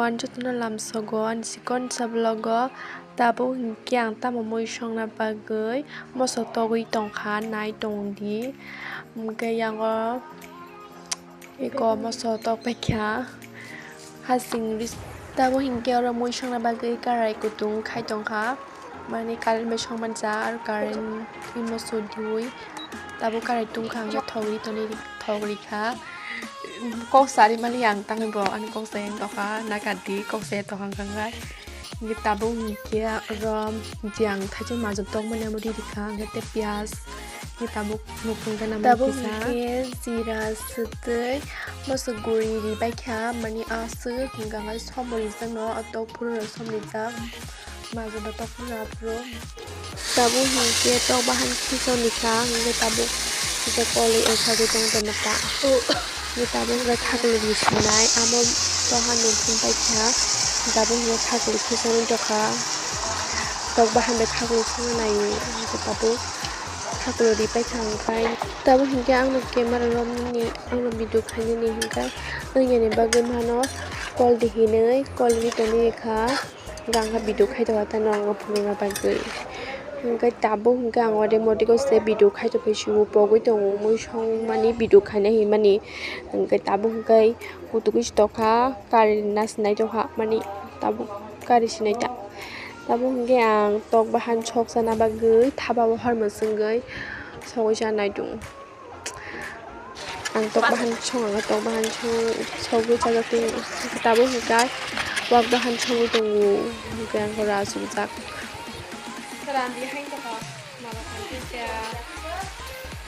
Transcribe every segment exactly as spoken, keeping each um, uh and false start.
Ang jotono lamsogo ani chikon sa vlog o. Tabuk hinkhe ang tamo mui songna bagwi moso togwi tongkha, nai tongdi. Hinkhe yango eko moso tokpaikha. Hasing ris-, tabuk hinkhe oro mui songna bagwi karai kutung khai tongkha. Mani current bai songmanjak, aro current imo sodiui tabuk karai tungkha, hwnkhe thogri tonwi thogri kha. Kok sari mani ang tangwi bo ani kok sayang tokha, nakadi kok saya tokha hwnkha hwnkhe. Hwnkhe tabuk hwnkhe oro je ang thaisa majwk tokmani amo riri kha, hwnkhe tei piyaj, hwnkhe tabuk nukung gana tabuk kisa. Hwnkhe jira swtwi moso guri ribaikha, mani aswk hwnkha hwnkhe somo rijakno, o tok phuru rok somo rijak. Majwk no tok phuru aphuru. Tabuk hinkhe tok bahan khisor ni kha, hinkhe tabuk kisa kol ri wngkha, tei tong tongma ta. Hinkhe tabuk hinkhe khaklo ri sinai, amo toha nung phung paikha. Tabuk hinkhe khaklo khisor wng tongkha. Tok bahan bai khaklo songna nai, hinkhe tabuk khaklo ri paikha, hinkhe tabuk hinkhe ang no camera romnani, ang no video khainani hinkhe wngya ni bagwi mano kol di hinwi kol ri tongwi kha. Gang kha video khai tongo, tei norok phunukna bagwi. Hwnkhe tabuk hwnkhe ang ode mode khe se video khai tongphai sio, pogwi tongo, mui songmani video khaina hinmani. Hwnkhe tabuk hwnkhe kutugwi se tokha, kari nasinai tongkha, mani tabuk kari sinai ta. Tabuk hwnkhe ang tok bahan sok sana bagwi thapa o hor mwswngwi sogwi cha nai tongo. Ang tok bahan song, ang tok bahan song, sogwi chajak twi tabuk hwnkhe wak bahan songwi tongo, hwnkhe ang khe ra chumjak. Randi hai tongkha, mama khan khe kya,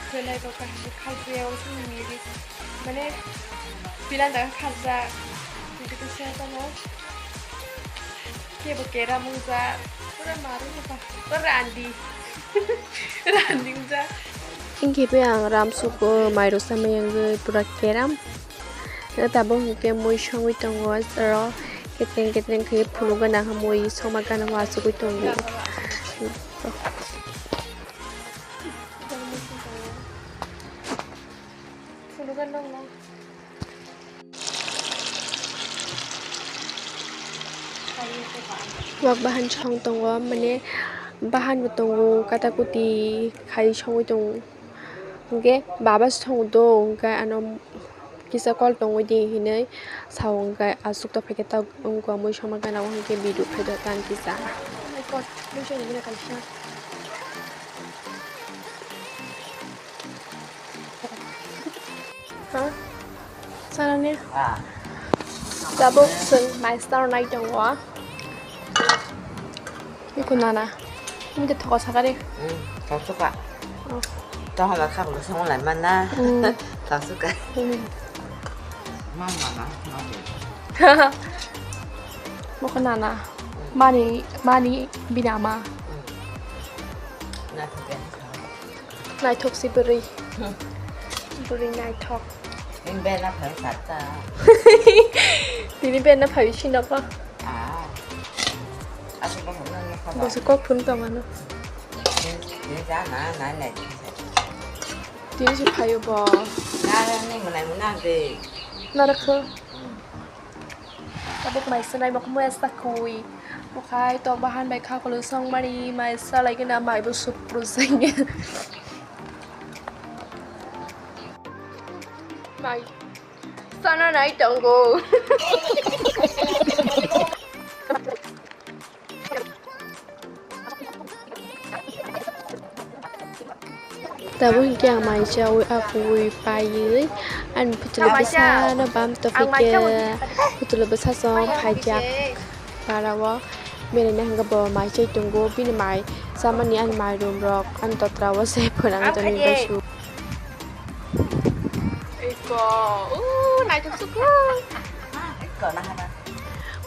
khwlai bo kaham khe khalpya, o sini miri, mane, pilan daga khajak, hwnkhe kisa tamo. Kebo keram wngjak, pura marung kha, pura randi. Randi wngjak. Hinkhe bai ang ramsuk, uh, mairok chamani wngwi pura keram. Tabuk hinkhe mui songwi tongo, oro ketreng ketreng khe phunuk gana khe mui songma gana khe achugwi tongo. Phunuk gana nokno. Wak bahan song tongo, mane bahan bo tongo, kata kuti khai songwi tongo. Hwnkhe baba se tongo do, hwnkhe ano kisa call tongwi di hinwi sao, hwnkhe aswk tongphaikhe ta wngkha mui songma gana o, hwnkhe video khaida tang kisa. Ha? Sanani? Ah. Tabuk chwng maistar nai tongo. Iko nana. Mide thoko sakari. Hmm, thok suka. Oh. Tohama khaklo song lai mana. Hmm. Thok suka. Hmm. Mama na, mama. Moko nana. Mani, mani binama. Hmm. Na thok. Naithok si bwrwi. Hmm. Bwrwi naithok. Tini ben na phai sata. Tini ben na phai sino pa. Ah. Aswk bo hwnna nokha ba. Bosi kok phun tong ano. Tini, tini ja na, na, na. Tini si phaio bo. Na, na, ni mwnai mwnang de. Narakho. Tabuk maisa nai mokhe maya sakwi. Bukhai tok bahan bai kha kholo songmani maisa lai gana mai bo supru senge. Mai sana nai tongo. Tabuk hinkhe ang mai chaui akui paiwi ani phutulo bwsano bam topikhe phutulo bwsa song phaijak parao beraina hinkhe bo mai chai tongo bini mai chamani ani mairum rok ani totra o se phwrang tongwi bai su.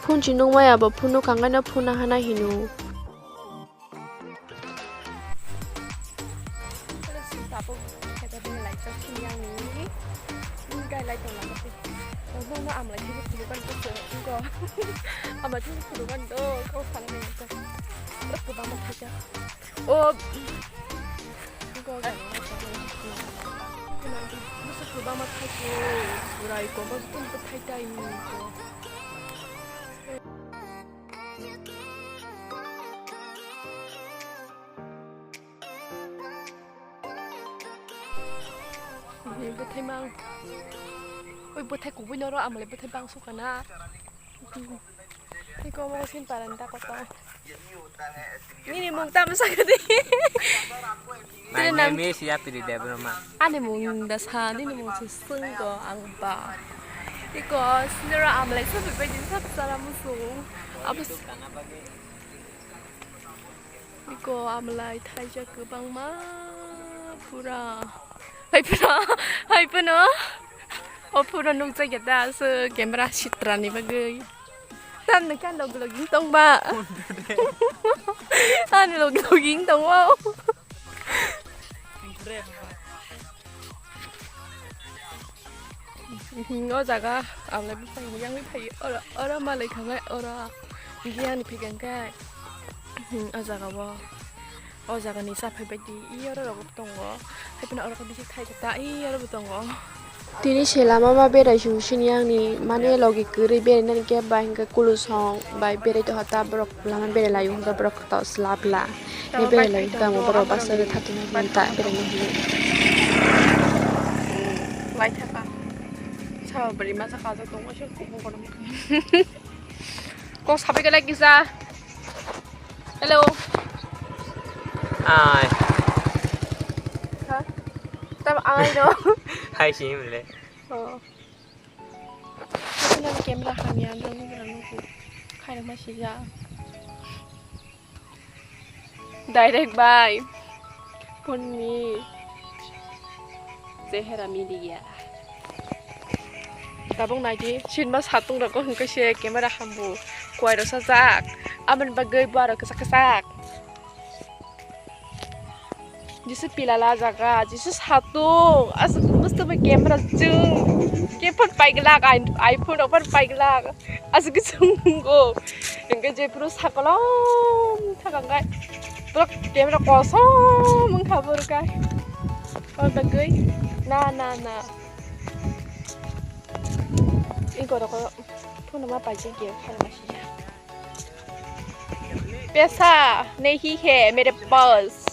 Phone si nung maya bo phone no kangaino phone hana hino. Tabuk khe tabuk laijak sini ang nini. Nini gai lai tong lama se. Nung no amlai thaibo phunukgani to se wngkho. Amlai thaibo phunukgani to kok sana nai wngkha. Pura kwbangma thaijak. O. Wngkha o jaga o. Bwsa kwbangma thaijak. Rai kok bo jotono thai tai wngkha. Bwthai mang. Oi, bwthai kubui noro amle bwthai bang sukana. Iko mo sin parani ta koto. Nini mung tam sakadi. My name is Yapiri Debbarma. Ani mung da sa, nini mung si sungko ang ba. Iko sinero amle sa bebai din sa sara musung. Abus. Iko amlai thaijak kwbangma pura. Hai pura, hai pura. O pura nukjak ya da, so camera sitra ni bagwi. Tam nang kan log logging tong ba. Ani log logging tong ba. Mhm, o jaga ang lai bwskango yang pai oro, oro malai khangai oro giyan phikang kai. Mhm, o jaga o, o jaga ni saphai bai di i oro rok tongo. Hai phano oro bisi thai ta i oro bo tongo. Tini se lama ma berai sung sini yang ni mane logi kwrwi berai nani khe bai hwnkhe kulusong bai berai tongkha ta borok. Lama berai laio hwnkhe borok to slap la. Ne berai lai hwnkhe amo borok bus o thathuna hwnta berai nai hwnwi. Lai thaka. Sa bari masa kajo tongo se kubung kono. Kok sabai kala kisa. Hello. Ai. Ha? Tam ai no. Hai si himle. Oh. Ito na camera hamya, ang dong nila nuku. Kaya masih ya. Direct by Punmi Zehera Media. Tabuk naidi, sinma satung rok hwnkhe se camera hambu. Kuwai rok sajak. Aboni bagwi bwaro kwchak kwchak. Jisu pilala jaga, jisu satung, asuk mustuma camera chung, khe phone paiglak, i-, iPhone rok phone paiglak, asuk khe chungo, hwnkhe jephuru sakolom thangkha hwnkhe, pura camera kosom wngkha borok khe, o bagwi, na, na, na, i gorok phone ma paijak ya, phone ma sija. Pesa nahi hai mere paas.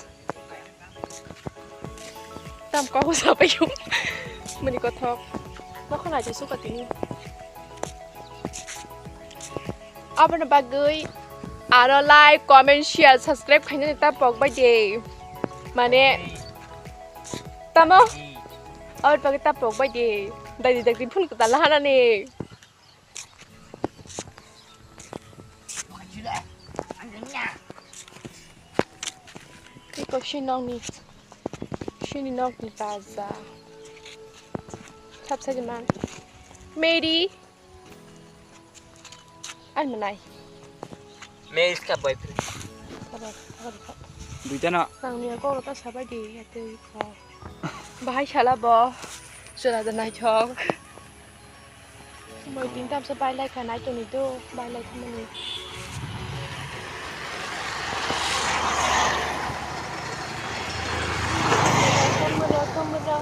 Tam kok sa paiyung. Mani kothok. Nokho nai suka tini. Aboni bagwi aro like, comment, share, subscribe khainani ta pok bai de. Mane tamo. Aboni bagwi ta pok bai de. Dai dai dai phone kwtal hanani. Iko sini nokni, sini nokni baza. Sab sab man. Mary. An manai. Mary ka boyfriend. Sabar, sabar, sabar. Duita no. Nang niya ko ta sabai di ya tei ko. Bahai sala bo. Sura da naithok. Moi tin tamsa bai lai kha nai toni do, bai lai kha mani. Kumra, kumra,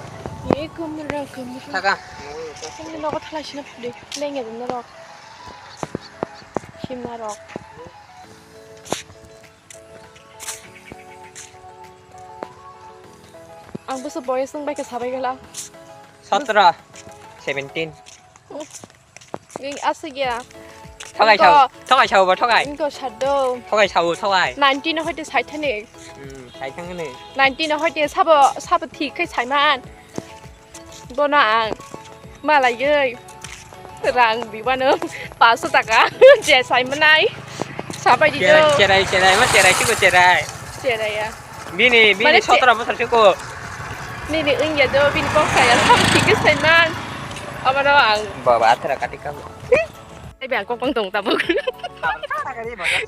ye kumra, kumra. Thaka. Kumra nogo thala sina phude, lenge dum norok. Himna rok. Ang busu boyes nung bai khe sabai gala. Satra, seventeen. Ing asuk ya. Thogai sao, thogai sao bo thogai. Ingko sado. Thogai sao, thogai. Nineteen hoite sai thani. Hmm, sai thangni. Nineteen hoite sabo, sabo thik khai saiman. Bono ang malaiwi rang biwano paanso taka je saimanai sabai di do. Cherai, cherai, cherai, ma cherai, siko cherai. Cherai ya. Bini, bini mane che- sotoro bosor siko. Nini wngya do, bini kok saya, sabo thik khe saiman. Abono ang. Baba, athara kati kamo. Ai, be ang kok bang tong tabuk.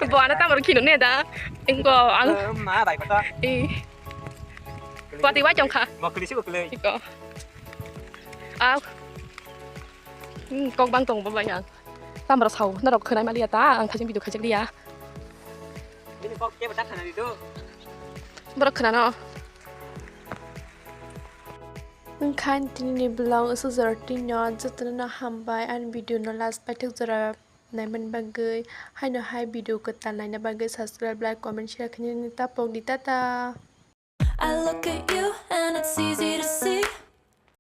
Bo ana tamar khino ne da. Engko ang. Eh, ma bai kota. Eh. Kwtwi wai chong kha. Bo kwlwi se bo kwlwi. Iko. Au. Hmm, kok bang tong bo bai ang. Tamar sao, norok khwnai maliya ta, ang khajing video khajak liya. Bini kok kebo ta khana di do. Borok khwnano. Wngkha tini ni vlog aswk jora twi no jotono no hambai ani video no last paithak jora naimani bagwi, haino hai video kwtal naina bagwi subscribe, like, comment, share khainani tapok di. Tata. I look at you and it's easy to see.